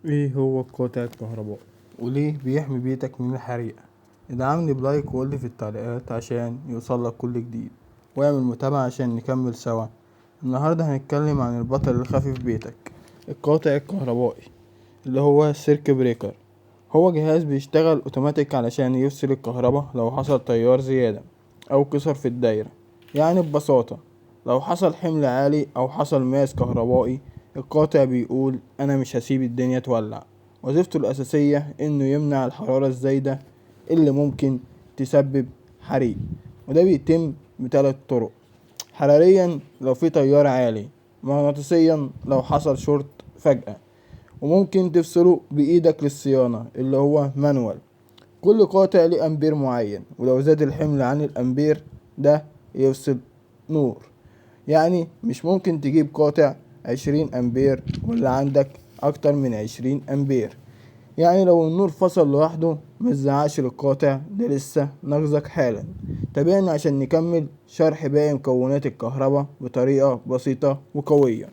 ايه هو القاطع الكهربائي وليه بيحمي بيتك من الحريقة؟ ادعمني ب like وقولي في التعليقات عشان يوصلك كل جديد، واعمل متابعة عشان نكمل سوا. النهاردة هنتكلم عن البطل الخفي في بيتك، القاطع الكهربائي اللي هو circuit breaker. هو جهاز بيشتغل اوتوماتيك علشان يفصل الكهرباء لو حصل تيار زيادة او كسر في الدايرة. يعني ببساطة لو حصل حمل عالي او حصل ماس كهربائي، القاطع بيقول انا مش هسيب الدنيا تولع. وظيفته الاساسية انه يمنع الحرارة الزايدة اللي ممكن تسبب حريق، وده بيتم بثلاث طرق: حراريا لو في تيار عالي، مغناطيسيا لو حصل شورت فجأة، وممكن تفصله بإيدك للصيانة اللي هو manual. كل قاطع ليه أمبير معين، ولو زاد الحمل عن الأمبير ده يفصل نور. يعني مش ممكن تجيب قاطع 20 أمبير ولا عندك أكتر من 20 أمبير. يعني لو النور فصل لوحده متزعقش للقاطع ده، لسه ناقصك حالا. تابعنا عشان نكمل شرح باقي مكونات الكهرباء بطريقة بسيطة وقوية.